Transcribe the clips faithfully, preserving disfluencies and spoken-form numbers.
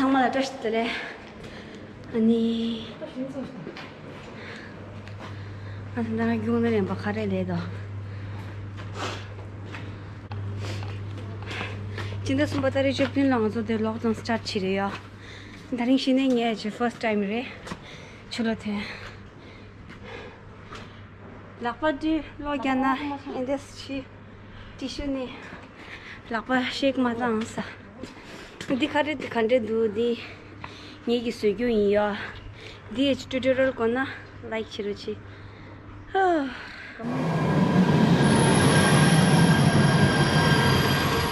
ཚང་མ་ལ་བཀྲ་ཤིས་བདེ་ལེགས། ཨ་ནི། ཨ་ད་ལྟ་རྒྱུགས་ནས་ལེན་པ་ག་རེ་ལས་དོ། སྤྱི་ཟླ་གསུམ་པ་ཏ་རིག་བཅུ་བདུན་ལ་ང་ཚོ་དེ་ལོག་ཌའོན་སི་ཊར་ཊི་བྱེད་རེད་ཡ། དེ་རིང་གཞི་ནས་ངས་ཀྱི་ཕར་སི་ཊི་ཊའིམ་རེད། ཆུ་ལོག་ཐོན། ལག་པ་དུས་གློག་རྒྱག་ན་ཨེ་འདྲས་ཤི། ཏི་ཤུ་ནི་ལག་པ་ཤེག་མ་བཏང་ས། འདི་ག་རེ་འདི་ག་འདྲས་འདུག་འདི་ངེད་ཀྱི་བཟོ་རྒྱུ་ཡིན་ཡ། འདི་ཡི་ཊུ་ཊོ་རི་ཡལ་དགོས་ན་ལའིཀ་བྱེད་རོགས་གྱིས། ཧ།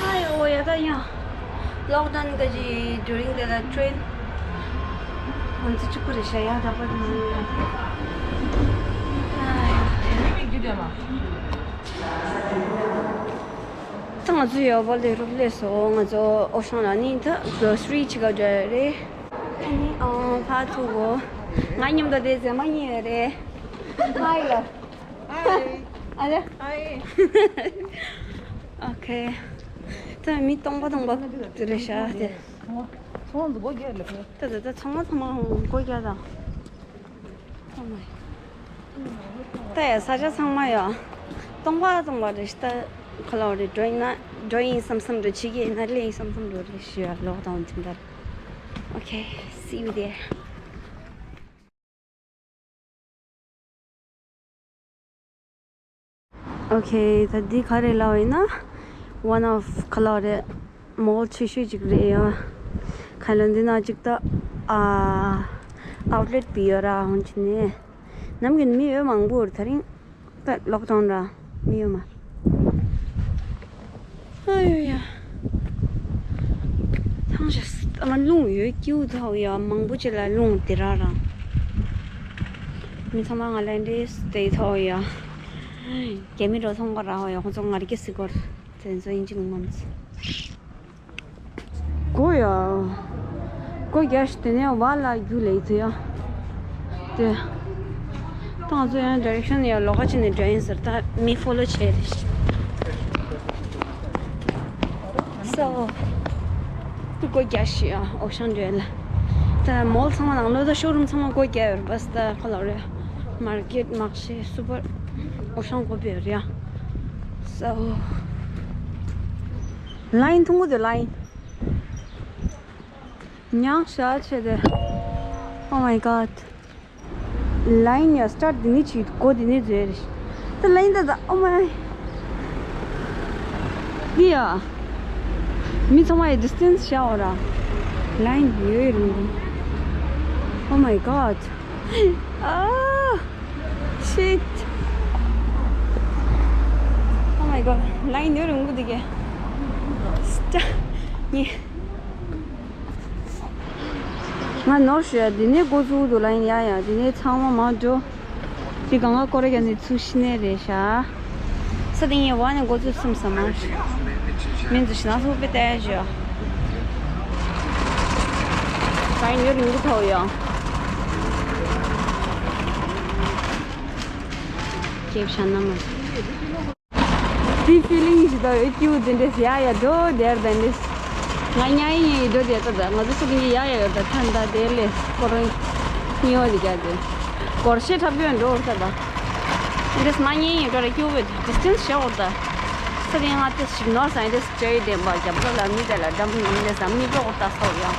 ཨ་ཡོ་ཡ་ད་ཡ། ལོག་ཌའོན་ག་ཅི་ཌུ་རིང་དེ་ལ་ཊི་རེན། ང་ཚོ་གཅིག་པུ་རེད་ཤག་ཡ། ད་པར་དུ་ད་ང་ཚོ་ཡོ་བོ་ལས་རུབ་ལས་སོ། ང་ཚོ་ཨོ་ཤང་ལ་ནི་ད་གྲོ་སི་རི་ཆི་ག་འདྲ་རེད། ཨ་ནི་ཨང་ཕ་ཐུ་བོ། ང་མཉམ་དུ་དེ་ཟེ་མ་ཉེ་རེད། ཧའི་ལ། ཨ་ལེ། ཨ་ལེ། ཨ་ཨེ། ཨོ་ཁེ། ད་མི་སྟོང་པ་སྟོང་པ་དེ་རེད་ཤག་དེ། ཚོང་ཚོང་སྒོ་རྒྱག་ལེ། ད་ད་ད་ཚང་མ་ཚང་མ་སྒོ་རྒྱག་དང་། ཚང་མ། ད་ཡ་ས་ཆ་ཚང་མ་ཡ། སྟོང་པ་སྟོང་པ་རེད་ཤག་ད། ཁ་ལོ་རེད། འགྲོ་ཡིན་ན་འགྲོ་ཡིན་བསམ་བསམ་འགྲོ། ཕྱི་རྒྱལ་ཡིན་ན་སླེབས་ཡིན་བསམ་བསམ་འགྲོ་རེད་ཤག་ཡ། ལོག་ཌའོན་དེ་འདྲ། ཨོ་ཁེ། See you there. ཨོ་ཁེ། ད་འདི་ག་རེ་ལབ་ཡིན་ན། One of ག་ལབ་རེད། མོལ་ཆེ་ཤོས་ཅིག་རེད་ཡ། ག་ལ་འདི་ན་ཅིག་ད། ཨ། ཨའུཊ་ལེཊ་བི་ཡོད་ར་ཧོན་ཆི་ནས། ནམ་རྒྱུན་མི་ཡོད་མང་པོ་རེད། ད་རིང་ད་ལོག་ཌའོན་ར་མི་ཡོད་མ། ཨ་ཡོ་ཡ། ཐང་ཤ་སི་ཨ་མ་རླུང་ཡོད་སྐྱིད་ཐོག་ཡ། མང་པོ་ཅིག་ལ་རླུང་དེ་ར་རང་། མི་ཚང་མ་ང་ལ་འདྲེས་དེ་ཐོག་ཡ། རྒྱ་མི་འགྲོ་ཚོང་ག་ར་ཧོ་ཡ། ཁོང་ཚོ་ང་རྒྱལ་སི་གོར་དེ་ཚོ་ཡིན་གཅིག་མམ་ཚོ། སྒོ་ཡ། སྒོ་རྒྱག་ཤི་དེ་ནས་བ་ལ་རྒྱུ་ལས་དུ་ཡ། དེ། ད་ང་ཚོ་ཡང་ཌི་རེག་ཤན་ཡ་ལོགས་ཀ་ཅིག་ནས་འགྲོ་ཡིན་ཟེར། ད་མི་ཕོ་ལོ་བྱས་རེད། སོ། སྒོ་རྒྱག་ཤི་ཡ་ཨོ་ཤང་འགྲོ་ཡ་ལ། ད་མོལ་ཚང་མ་ནང་ལོགས་ད་ཤོ་རུམ་ཚང་མ་སྒོ་རྒྱག་ཡོད་རེད། བ་སི་ད་ཁོ་ལ་རེད། མར་ཀེཊ་མག་ཤེ་སུ་པར་ཨོ་ཤང་སྒོ་ཕྱེ་ཡོད་རེད་ཡ། སོ། ལ་ཡིན་ཐུང་ངུ་དེ་ལ་ཡིན། ཉག་ཤ་ཆེ་དེ། Oh my god. ལ་ཡིན་ཡ་སི་ཊར་ཊི་འདི་ནས་བྱེད། སྒོ་འདི་ནས་འཛུལ་རེད། ད་ལ་ཡིན་ད་ད། Oh my. འདི་ཡ། མི་ཚང་མ་ཡ་ཌི་སི་ཊེན་སི་བཞག་འོ་ར། ལ་ཡིན་ཡོད་རུང་། Oh my god. Ah, shit. Oh my god. ལ་ཡིན་ཡོད་རུང་གི་འདི་གས། སི་ཊར་ཊི་ངས། ང་ནོར་ཞུ་ཡ། འདི་ནས་འགོ་བཙུགས་འདུག་ལ་ཡིན་ཡ་ཡ། འདི་ནས་ཚང་མ་མར་འགྲོ། འདི་གང་ག་སྐོར་རྒྱག་ནས་ཚུར་ཕྱི་ནས་རེད་ཤག་ས་དེ་ངས་བ་ནས་འགོ་བཙུགས་སེམས་ས་མ་རེད། མི་འདུག་ཞེ་ན་ཚུར་པའི་བལྟས་ཞུ་ཡ། ད་ཡིན་ཡོད་རིང་པོ་ཐོག་ཡོང་། ཁེབས་ཤ་ན་མ། དེ་ཕི་ལིང་ཞིག་ད་ཡོད་སྐྱིད་པོ་དེ་འདྲས་ཡ་ཡ་འགྲོ་དེར་དེ་འདྲས། ང་ཉ་ཡིན་ཡིན་འགྲོ་དེ་ད་ད་ང་ཚོ་སུ་གི་ཡ་ཡ་ཡོད་ད་ཐ་ད་དེ་ལས་སྐོར་རིང་ཉི་འོ་དེ་རྒྱ་དེ་སྐོར་ཤེས་འཁྲབ་ཡོད་འགྲོ་ད་ད། འདྲས་མ་ཉན་ཡིན་འགྲོ་ར་སྐྱིད་པོ་ཌི་སི་ཊེན་སི་ཞེ་འོར་ད། ས་དེ་ང་དེ་ཞིག་ནོར་ས་ཡིན་དེ་ཇེ་ཡི་དེ་འབའ་རྒྱབ་ལ་ལ་མི་དེ་ལ་འགྲམ་ནང་དེ་ས་མི་འགྲོ་འོར་ད་སོ་ཡ། ས།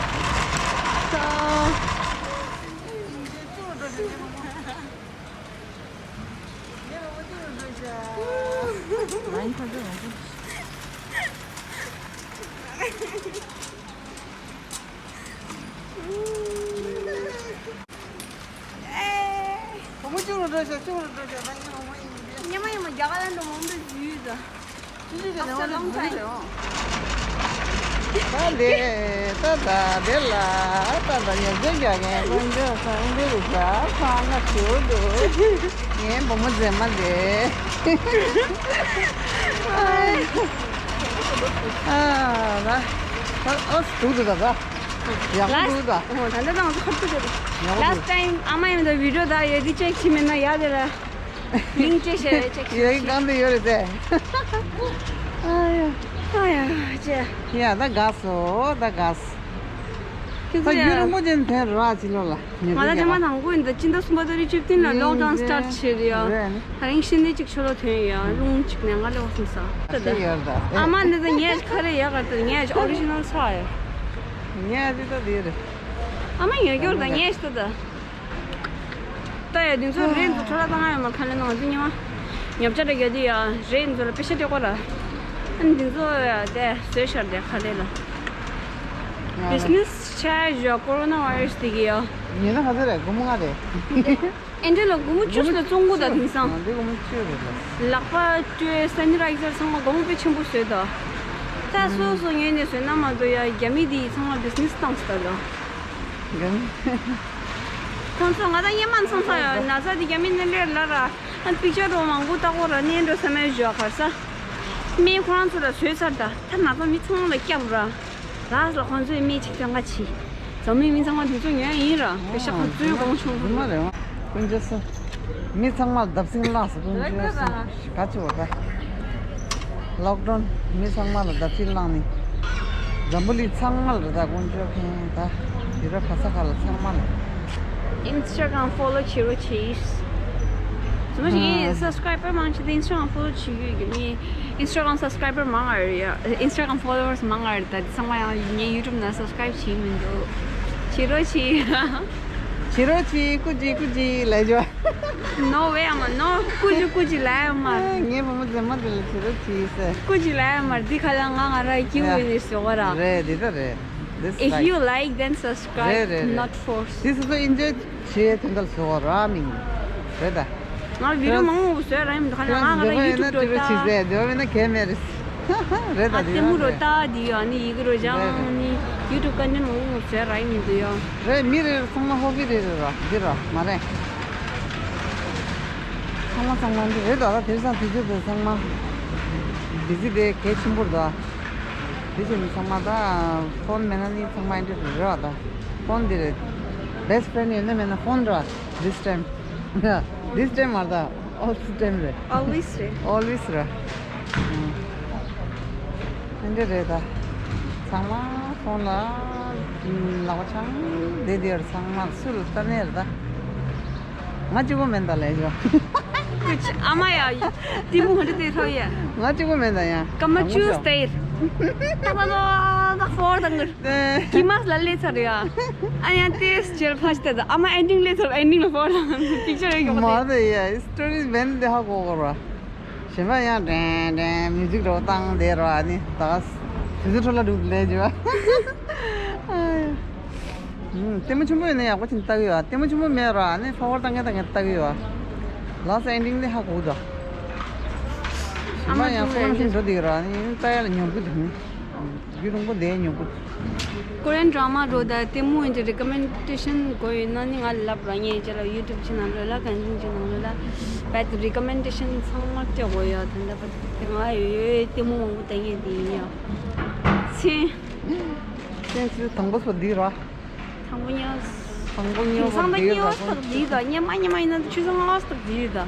བུ་མོ་ཅུང་རུ་འགྲོ་ཤག་ཅུང་རུ་འགྲོ་ཤག་ད་ཉི་མ་མ་ཡིན་པས། ཉི་མ་ཉི་མ་རྒྱ་གར་ལ་འགྲོ་མང་པོ་ཡོད་ད། ད་ལེ་ད་ད་དེ་ལ་ད་ད་ཉ་ཟེར་རྒྱག་མཁན་ཁོང་ཚོ་ཁང་པའི་རུ་ས་ཁང་ང་ཞུ་འདུག་ངའི་བུ་མོ་མཛེས་མ་དེ། ཨ་ལ་ཨོ་སུ་འདུག་ད་ད་ཡག་པོ་འདུག་ད། ད་ད་ད་ང་ཚོ་ཁ་ཐུག་ཡོད། ཡག་པོ་འདུག་ལཱ་སི་ཊི་ཊའིམ་ཨ་མ་ཡིན་ད་བི་ཌི་ཡོ་ད་ཡོད་དེ་ཅེག་བྱེད་མེད་ན་ཡ་དེ་ལ། མིང་ཅེ་ཤེས་རེད་ཅེ་ཤེས། ཡ་གི་གང་དུ་ཡོད་རེད་ཟེ། ཨ་ཡ། ཨ་ཡ་ཅེ། ཡ་ད་དགའ་སོ་ད་དགའ་སོ། ད་རྒྱུན་རིང་པོ་ཅན་དེ་ར་ཕྱི་ལོགས་ལ་ཉོ་ང་ལ་རྒྱུ་ཐེངས་མ་དང་པོ་ཡིན། ད་སྤྱི་ཟླ་གསུམ་པ་ཏ་རིག་བཅུ་བདུན་ལ་ལོག་ཌའུན་སི་ཊར་ཊི་བྱས་རེད་ཡ། རེད་ནི། ད་རིང་ཤི་ནས་གཅིག་ཆོ་ལོ་ཐོན་ཡ། རླུང་གཅིག་ནས་ང་ལོག་སོང་ས། ད་ད་ཤི་ཡར་ད། ཨ་མ་འདི་ད་ངས་ཁ་རེ་ཡག་ག་ད་ངས་ཨོ་རི་ཇི་ནལ་ཚ་ཡ། ངས་འདི་ད་འདི་རེད། ཨ་མ་ཉོ་རྒྱུར་ད་ངས་ཤི་ད་ད། ད་ཡ་འདི་ཚོ་རེད་འདུག་ཁྲོ་ར་བཏང་ཡ་མ་ཁ་ལེ་ནང་འཛིན་ཉི་མ། ཉོ་ཆ་རེ་རྒྱ་དུས་ཡ་རེད་འདི་ཚོ་ལ་པེ་ཤ་སྤྲད་གོ་ར། ཨ་འདི་ཚོ་ཡ་དེ་བཟོས་ཤར་དེ་ཁ་ལེ་ལ། བི་ཛི་ནེ་སི་ཆ་ཡ་ཞུ་ཡ་ཀོ་རོ་ན་བྷ་ཡི་ར་སི་དེ་གི་ཡ། ཉོས་ན་ག་ཚོད་རེད། སྒོར་མོ་ལྔ་རེད། ཨེ་འདྲ་ལ་སྒོར་མོ་བཅུ་ལ་བཙོང་གོ་ད་དེང་སང་། འདི་སྒོར་མོ་བཅུ་རེད་ལ། ལག་པ་སྤྲོད་སེ་ནི་ཊ་ཡི་ཛར་ཚང་མ་སྒོར་མོ་དཔེ་ཆེན་པོ་བཟོས་ད། ད་སོ་སོ་ཉོས་ནས་བཟོས་ན་མ་གཏོགས་ཡ་རྒྱ་མི་དེ་ཚང་མ་བི་ཛི་ནེ་སི་བཏང་སྟེ་ད། རྒྱ་མི། ཁོང་ཚོ་ང་ད་སྔོན་མ་མཚོན་ས་ཡ་ན་ཚ་དེ་རྒྱ་མི་ནས་སླེབས་ལ་ར། ཨ་པིག་ཅར་རོ་མང་པོ་ལྟ་གོ་ར་ནས་འགྲོ་ས་མེད་ཞོ་གར་ས། སྨན་ཁོ་རང་ཚོ་ལ་བཟོས་ཚར་ད། ད་ན་ཚ་མི་ཚང་མ་ལ་སྐྱབས་ར། ལགས་ལ་ཁོང་ཚོས་སྨན་ཅིག་སྟོན་ག་བྱེད། འཛམ་གླིང་མི་ཚང་མ་དེ་ཚོ་ཉོ་ཡ་ཡིན་ར། པེ་ཤ་ཁ་ཚོའི་གོང་ཆུང་ཆུང་རེད། ཀུན་སྤྱོད་སོ། མི་ཚང་མ་ལ་བརྡབ་གསིག་བརླགས་སོ་ཀུན་སྤྱོད་སོ། ག་ཅི་བ་ད། ལོག་ཌའུན་མི་ཚང་མ་ལ་བརྡབ་གསིག་བརླགས་ནི། འཛམ་བུ་གླིང་ཚང་མ་ལ་རེད་ད་ཀུན་སྤྱོད་མཁན་ད། དུས་རབས་ག་ས་ག་ལ་ཚང་མ་ལ། ཨིན་སི་ཊ་གྷ་རམ་ཕོ་ལོ་བྱེད་རོགས་གྱིས། ཚང་མ་ཞིག་ཨ། སབ་སི་ཀ་རའི་བར་མང་ཆེ་དེ་ཨིན་སི་ཊ་གྷ་རམ་ཕོ་ལོ་བྱེད་ཀྱི་ཡོད་ཀྱི་མི། ཨིན་སི་ཊ་གྷ་རམ་སབ་སི་ཀ་རའི་བར་མང་ང་རེད་ཡ། ཨིན་སི་ཊ་གྷ་རམ་ཕོ་ལོ་ཝར་སི་མང་ང་རེད་ད། དེ་ཚང་མ་ཡང་ངའི་ཡུ་ཊུབ་ནང་སབ་སི་ཀ་རའིབ་བྱེད་མི་འདུག་བྱེད་རོགས་གྱིས། བྱེད་རོགས་གྱིས། ཀུ་ཅི་ཀུ་ཅི་ལབ་ཅོ། ནོ་ཝེ་ཨ་མ་ནོ། ཀུ་ཅི་ཀུ་ཅི་ལབ་ཡ་མ། ངའི་བུ་མོ་མཛེས་མ་དེ་ལ་བྱེད་རོགས་གྱིས་ཟེར། ཀུ་ཅི་ལབ་ཡ་མ། འདི་ཁ་ལ་ང་ང་ར་སྐྱིད་པོ་ཡིན་ནས་ཟེར་བ་ར། རེད་འདི་ད་རེད། This If right. You like, then subscribe, རེད་རེད་རེད། Not force. This is the enjoy བྱེད་དོན་དག་ཟེར་བ་ར་མིན། རེད་ད། ང་བི་ཌི་ཡོ་མང་པོ་བཟོས་ར་ཡིན། ད་ཁ་ལ་ང་ང་ར་ཡུ་ཊུབ་འགྲོ་ད། བཟོས་འདི་བ་ཡིན་ན་གལ་མེད་རེད། རེད་ད། ཨ་དེ་མོ་རོ་ད་འདི་ཡོད་ནི་ཡི་གེ་རོ་སྦྱང་ནི་ཡུ་ཊུབ་ཀ་ནི་མང་པོ་བཟོས་ར་ཡིན་འདི་ཡོད། རེད། མི་རེ་རེ་ཚང་མ་ཧོ་བི་རེ་རེ་ར་འདི་ར་མ་རེད། ཚང་མ་ཚང་མ་འདི་རེད་ད། ད་དེང་སང་དུས་ཚོད་དེ་ཚང་མ་བི་ཛི་དེ་གལ་ཆེན་པོ་རེད་ད། དེ་བཞིན་ཚང་མ་ད་ཕོན་མེད་ན་ནི་ཚང་མ་འདི་རེད་ར་ད། ཕོན་འདི་རེད། Best friend ཡོད་ན་མེད་ན་ཕོན་ར། This time. This time མ་རེད་ད། All the time རེད། Always རེད། Always རེད། ཨ་འདྲ་རེད་ད། ཚང་མ་ཁོང་ལ་ལག་པ་འཆང་བསྡད་དེ་ཡོད་རེད། ཚང་མ་སུ་ལ་ལྟ་ནས་རེད་ད། ང་གཅིག་པོ་མིན་ད་ལས་ཞོ། ཀུ་ཅི་ཨ་མ་ཡ། ལྟད་མོ་ཧོན་ཏེ་ཧྲོ་ཡ། ང་གཅིག་པོ་མིན་ད་ཡ། ཀ་མ་ཅུས་ཏེར། ཏག་ཏག་ཏག་ཏག་ཕོར་དང་གི། ཀི་མ་ལ་ལས་ཚར་ཡ། ཨ་ཡ་ཏེས་ཇེལ་ཕ་ཤི་ཏེ་ད། ཨ་མ་ཨེན་ཌིང་ལས་ཚར། ཨེན་ཌིང་ལ་ཕོར་དང་པིག་ཅར་ཡོད་གི་མ་དེ་ཡ། སི་ཊོ་རི་བན་དེ་ཧ་གོ་གོ་ར། གཞན་པ་ཡང་ཌན་ཌན་མིའུ་ཟིག་རོ་བཏང་བསྡད་རོ། ཨ་ནི་ད་དུས་ཚོད་འཕྲོ་བརླག་འགྲོ་ལས་བྱེད་པ། ལྟད་མོ་ཆེན་པོ་ཡོད་ན་ཡག་པོ་ཅིག་ལྟ་གི་ཡོད། ལྟད་མོ་ཆེན་པོ་མེད་རོ། ཨ་ནི་ཕོར་ཝར་ཌི་བཏང་གིན་བཏང་གིན་ལྟ་གི་ཡོད། ལ་སི་ཊི་ཨེན་ཌིང་ལས་ཧ་གོ་གི་འདུག་གཞན་པ་ཡང་སོ་ནམ་ཞིག་འགྲོ་བསྡད་ཀྱི་རོ། ཨ་ནི་ལྟ་ཡ་ལ་ཉོབ་ཀྱི་འདུག་རྒྱུན་རིང་པོ་བསྡད་ཉོབ་ཀྱི་འདུག་ཀོ་རི་ཡན་ཌ་ར་མ་རོ་ད་ལྟད་མོ་ཡིན་གྱི་རི་ཀོ་མེན་ཌེ་ཤན་དགོས་ཡོད་ན་ནི་ང་ལ་ལབ་ར། ངས་ཁྱེད་ལ་ཡུ་ཊུབ་ཅིག་ནང་ལོགས་ལ་གང་ཅིག་ཅིག་ནང་ལོགས་ལ་བད་རི་ཀོ་མེན་ཌེ་ཤན་ཚང་མ་སྤྲད་དགོས་ཡོད། ད་ལྟ་བར་དུ་ང་ཡོད་ཡོད་ལྟད་མོ་མང་པོ་ལྟ་མཁན་དེ་ཡིན་ཡ། ཚེ། ཚེ་ཚེ་དང་པོ་སོ་འདི་ར། དང་པོ་ཉོས། དང་པོ་ཉོས་དེང་སང་ད་པ་འདི་ཉོས་ར། སྟབས་བདེ་ད། སྔོན་མ་སྔོན་མ་ཡིན་ན་ཆུ་ཚོད་ལྔ་སྟབས་བདེ་ད།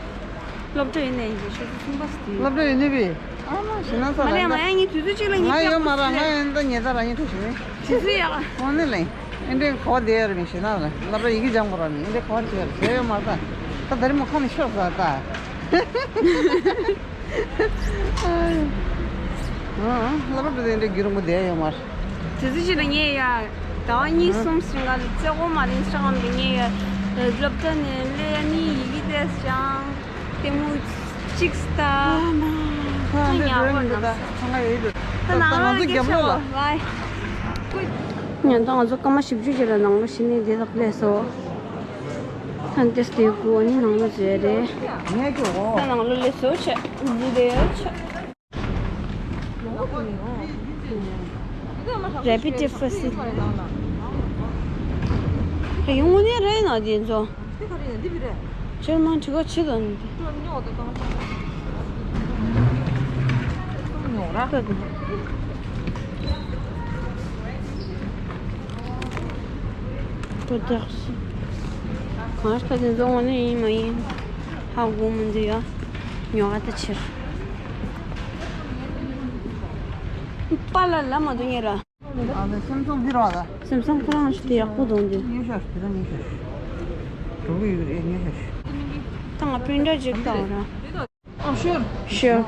སློབ་གྲྭ་ཡིན་ནའི་ཡིན་གྱི་ཆུ་ཚོད་གསུམ་པ་སྟབས་བདེ། སློབ་གྲྭ་ཡིན་ནའི་བི། ཨ་མ་ཞེ་ན་ས་མ་ལ་རེད་མ་ཡ། ངའི་དུས་ཚོད་གཅིག་ལ་ངས་ང་ཡོད་མ་ར། ང་ཡོད་ད་ཉེ་ད་ར་ཡིན་ཐུག་ཞུ་ནི། དུས་ཚོད་ཡག་དངོས་གནས་ལེན། ཨེ་འདྲའི་ག་བ་བསྡད་ཡོད་རེད་མི་ཞེ་ན་ར། སློབ་གྲྭ་ཡི་གེ་སྦྱང་དགོས་ར་མི་ཨེ་འདྲའི་ག་བ་བྱེད་ཡོད་རེད། བྱས་ཡོད་མ་ར་ད། ད་ད་རེས་མ་ཁོང་ནས་ཤོག་ཟ་ད། ཨ་ཨ་སློབ་གྲྭ་དེ་འདྲའི་རྒྱུན་རིང་པོ་བསྡད་ཡོད་མ་རེད། དུས་ཚོད་ཅིག་ལ་ངས་ཡ་ཟླ་བ་གཉིས་གསུམ་ཞིག་ང་ལ་བཙལ་གོ་མ་རེད། ཨིན་སི་ཊ་གྷ་རམ་དུ་ངས་ཡ་སློབ་གྲྭ་ནས་སླེབས་ཡ་ནི་ཡི་གེ་དེ་སྦྱང་། ལྟད་མོ་གཅིག་ལྟ། ཨ་མ། ད་ཉག་པོ་ནམ་ས་ཚང་མ་ཡོད་དུ། ད་ནང་ལོགས་ལ་སྐད་ཆ་བ་བའི། ཉན་ད་ང་ཚོ་སྐར་མ་བཞི་བཅུ་ཅིག་ལ་ནང་ལོགས་ཕྱིན་ནས་དེ་དག་སླེབས་སོ། ད་དེ་སྟེ་སྒོ་ནི་ནང་ལོགས་མཛོད་རེད། ངས་ཀྱི་འོ། ད་ནང་ལོགས་སླེབས་སོ་ཆ། འདི་དེ་ཆ། Repetitive first. དངོས་གནས་རེད་ན་དེ་ཚོ། ཇར་མན་གྲི་ག་ཆེ་དང་འདི། ཁོ་དག་སི། གང་ལྟར་དེ་ཚོ་དངོས་གནས་ཡིན་མ་ཡིན་ཧ་གོ་མི་འདུག་ཡ། ཉོ་ག་ད་ཕྱིར། པཱ་ལགས་ལ་མ་འདུག་ཉེ་ར། ཨ་ནི་སེམས་ཚོམ་འདི་ར་ད། སེམས་ཚོམ་ཁོ་རང་ཞིག་དེ་ཡག་པོ་འདུག་འདི། ཉེ་ཤ་ཞིག་དེ་ར་ཉེ་ཤ་ཞིག་འགྲོ་གི་ཡོད་རེད་ཉེ་ཤ་ཞིག་ད་ང་པིན་ཊར་ཅིག་བཏང་ར། ཨ་ཤོར། ཤོར།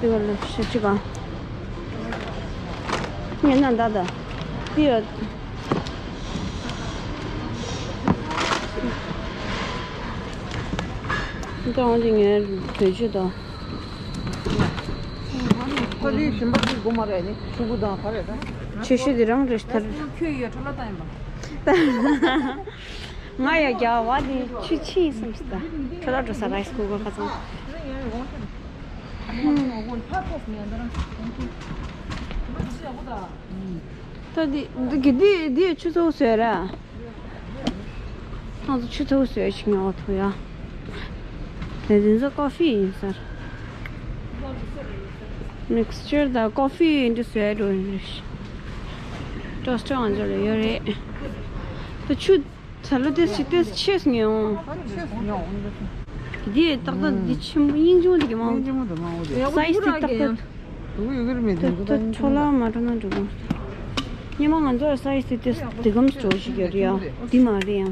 དེ་བ་ལ་ཤོར་ཅིག་ག་ངས་ན་ད་ད། དེ་ཡོད། ད་འོང་ཅིག་ངས་བེད་སྤྱོད་དང་། ཁ་ལི་ཞིམ་པ་ཅིག་དགོས་མ་རེད་ནི་ཆུ་བུ་དང་ག་རེ་ད། ཆུ་ཤུ་དེ་རང་རེད་ཐར། ཁྱོད་ཡོད་ཁྲོ་ལོ་བཏང་ཡིན་པ། ང་ཡ་རྒྱ་བ་དེ་ཆུ་ཆི་ཡིན་སམ་སི་ད། ཁྲོ་ལོ་འགྲོ་ས་རའི་སི་ཀུ་གར་ཁ་ཚང་། ད་དེ་འདི་གི་འདི་འདི་ཆུ་ཚོགས་བཟོས་ར། ང་ཚོ་ཆུ་ཚོགས་བཟོས་ཤིག་ཉོ་ཐུབ་ཡ། དེ་འདི་ཚོ་ཀོ་ཧྥི་ཡིན་ཟེར། མིག་སི་ཅར་དང་ཀོ་ཧྥི་འདི་བཟོས་འགྲོ་ཡིན་རེད། ཊོ་སི་ཊར་ང་ཚོ་ལ་ཡོད་རེད། ད་ཆུ། ཚ་ལོ་ཏེ་སི་ཏེ་སི་ཆེས་ཉོ། ཨ་ཆེས་ཉོ་འོང་འདི་ཚོ། འདི་ཏག་ཏག་འདི་ཆེན་པོ་སྙིང་རྗེ་མོ་འདི་གི་མང་པོ་འདི། སྙིང་རྗེ་མོ་འདི་མང་པོ་འདི། སའི་ཛི་འདི་ཏག་ཏག་འདུག་ཡོད་གི་རེད་མེད་འདི་འདུག་ད་ད་ཆོ་ལ་མ་འགྲོ་ན་འགྲོ་གི། སྙེ་མ་ང་ཚོར་སའི་ཛི་འདི་ཏེ་སི་འདི་གམ་སི་འགྲོ་ཞིག་ཡོད་རེད་ཡ། འདི་མ་རེད་ཡ།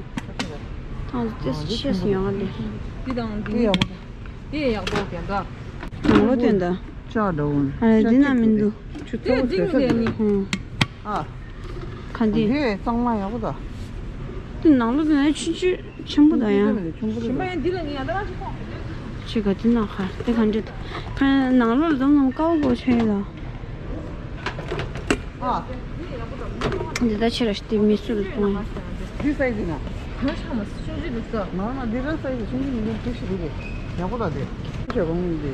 ད་ཏེ་སི་ཆེས་ཉོ་ག་ལེ། འདི་དང་འདི་ཡག་པོ། འདི་ཡག་པོ་དེ་འདྲ། ནང་ལོ་དེ་འདྲ། ལྕགས་འདྲ་བོ། ཨ་ལེ་འདི་ན་མི་འདུག་ཆུ་ཚོད་དེ་འདི་ཟེར་ནི། ཧུང་། ཨ། ག་འདི། དེ་གཙང་མ་ཡག་པོ་ད། དེ་ནང་ལོ་དེ་ན་ཆུ་ཆུ་ཆེན་པོ་ད་ཡང་། ཆེན་པོ་ད། ཆེ་ག་དེ་ན་ཁ་དེ་ག་འདྲ་ད། ཁ་ནང་ལོ་ལ་དོ་ངམ་ཀའོ་གོ་ཆེ་ལ། ཨ། འདི་ད་ཆེ་ར་ཤི་དེ་མི་སུ་ལ་གཏོང་ཡ། འདི་སའི་ཛི་ན། གང་ཆགས་མ་སུ་ཆུང་ཆུང་འདུག་ས། ང་ང་འདི་རང་སའི་ཛི་ཆུང་ཆུང་མི་འདུག་ཐུག་ཤི་འདུག་གས། ཡག་པོ་ད་དེ། ཆེ་གོང་འདི།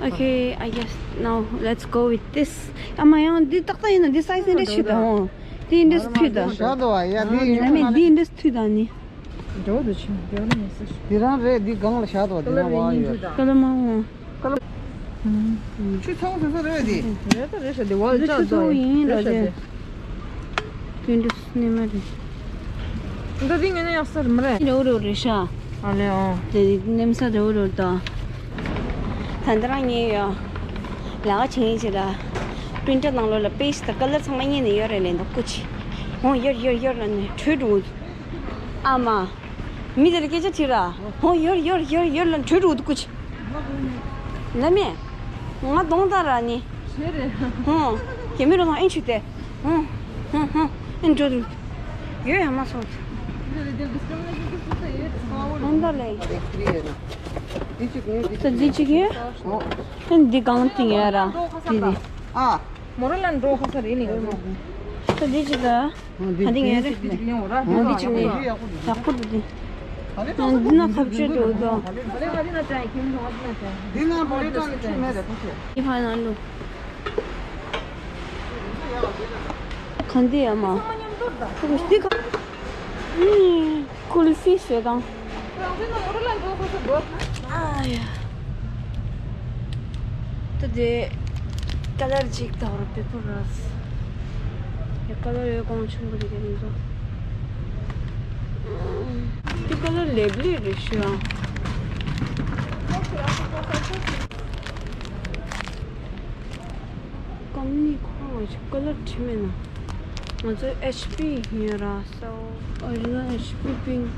Okay, I guess now let's go with this. ཨ་མ་ཡང་འདི་ཏག་ཏག་ཡིན་ན་འདི་སའི་ཛི་འདྲ་ཤི་ད་འོང་། འདི་འདྲ་སུ་ཐུག་ད། ཤ་དོ་ཨ་ཡ་འདི་ཡིན་ན་མེད་འདི་འདྲ་སུ་ཐུག་ད་ནི། འགྲོ་འདུག་ཆུ་འགྲོ་ནི་མི་སྲིད། འདི་རང་རེད་འདི་སྒང་ལ་ཤ་དོ་འདི་ན་བ་ཡོད། ཀ་ལ་མ་འོང་། ཀ་ལ། ཆུ་ཚོད་སོ་སོ་རེད་དེ། རེད་ད་རེད་ཤ་དེ་བ་འདི་ལྕགས་ཆུ་ཚོད་ཡིན་ར་རེད་ཤ་དེ། དེ་འདྲ་སྣེ་མ་རེད། འདི་དེ་ངས་ནས་ཡག་ས་རེད་མ་རེད། རེད་རེད་རེད་ཤ། ཨ་ལེ་ཨོ། དེ་དེ་ནེམ་ས་རེད་རེད་ད། ད་འདི་རང་ཉེ་ཡོད། ལ་ག་ཆེན་ཡིན་ཆེ་ལ། པིན་ཊར་ནང་ལོགས་ལ་པེ་ཇི་དང་ཀ་ལར་ཚང་མ་རྙེད་ནས་ཡོད་རེད་ལན་ད་སྐུ་ཅི། འོང་ཡོར་ཡོར་ཡོར་ལ་ནས་བྲོས་འགྲོ། ཨ་མ། མི་དེ་ལ་སྐད་ཆ་དྲིས་ར། ཧོ་ཡོར་ཡོར་ཡོར་ཡོར་ལ་བྲོས་འགྲོ་འདུག་ཀུ་ཅི། ལ་མེ། ང་གདོང་ལྟ་ར་ནི། ཧོ། རྒྱ་མི་རོ་ཐང་ཨེན་ཆུ་དེ། ཧོ། ཧོ་ཧོ། ཨེན་འགྲོ་འདུག་ཡོད་ཡ་མ་སོང་། གདོང་ལྟ་ལེ། ད་འདི་གཅིག་ཡོད། ཨེན་འདི་གང་དེ་ཡོད་ར། དེ་དེ། ཨ། མོ་ར་ལ་འགྲོ་ཁ་ས་རེད་ནི། ད་འདི་གཅིག་ལ། ཨ་འདི་གཅིག་ནས་རེད། འདི་གཅིག་ནས་འོ་ར། ཨ་འདི་གཅིག་ནས་ཡག་པོ་འདུག་ཨ་འདི་ན་ཁབ་ཆེ་འགྲོ་འདུག་འདི་ན་བོ་ལེ་ཏོན་ཆུ་མེད་རེད་ཁོ་ཚོས། འདི་ཕ་ན་ལུ། གང་འདི་ཡ་མ། ཁོ་ཚོ་འདི་ག་ཨུམ། ཀུལ་ཧྥི་བཟོས་དང་། ཨ་ཡ། ད་དེ་ཀ་ལར་གཅིག་དང་པེ་པར་ར། དེ་ཀ་ལར་ཡོད་གོང་ཆུང་པོ་རེད་དེ་ཚོ། དེ་ཀ་ལར་ལེབ་ལེབ་རེད་ཤི་ཨ། ཀམ་ནི་ཁོ་རང་ལ་ཅིག་ཀ་ལར་བྲིས་མེད་ན། ང་ཚོ་ཨེཆ་པི་ཡིན་ར་སོ། ཨོ་རི་ཇི་ནལ་ཨེཆ་པི་པིང་།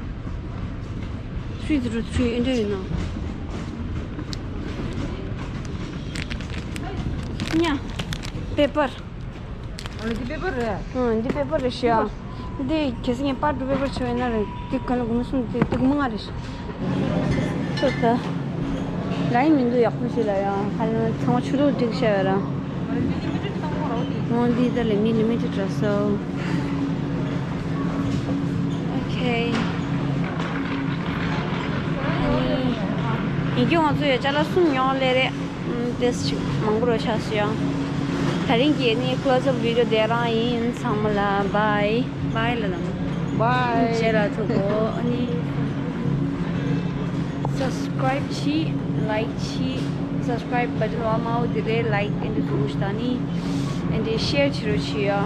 three zero three ཨེ་འདྲ་ཡིན་ན། ཉ། པེ་པར། ཨ་འདི་པེ་པར་རེད། ཨ་འདི་པེ་པར་རེད་ཤི་ཨ། འདི་གལ་སྲིད་ངས་པར་འདྲ་པེ་པར་བྱས་ཡོད་ན་རེད། འདི་ག་ལ་དགུ་མ་གསུམ་འདི་འདི་དགུ་མ་ལྔ་རེད་ཤི། ཚོད་ལྟ། ལའི་མི་འདུག་ཡག་པོ་ཞིག་ལ་ཡང་ཧ་ལམ་ཚང་མ་ཆུ་ལོག་འགྲིག་བྱས་པ་ར། འོ་འདི་ད་ལས་མི་ལི་མི་ཊི་འདྲ་སོ། ཨོ་ཁེ། ཡིན་རྒྱུ་ང་ཚོ་ཡོད་ཅག་ལ་གསུམ་ཉོ་ལེ་རེད། ཏེས་ཅིག་མང་པོ་རོ་ཆགས་སོ་ཡང་། ད་རིང་གི་ནི་ཀློ་སི་ཨབ་བི་ཌི་ཡོ་དེ་རང་ཡིན། ཚང་མ་ལ་བྷའི། བྷའི་ལ་དང་། བྷའི། རྗེས་ལ་ཐུག་གོ་ཨ་ནི། སབ་སི་ཀ་རའིབ་བྱེད། ལའིག་བྱེད། སབ་སི་ཀ་རའིབ་བ་ཏི་ལ་མའོ་དེ་རེད། ལའིག་ཨེ་འདྲ་ཟུག་ཞིག་དང་ནི། ཨེ་འདྲ་ཤེར་བྱེད་རོགས་བྱེད་ཡ།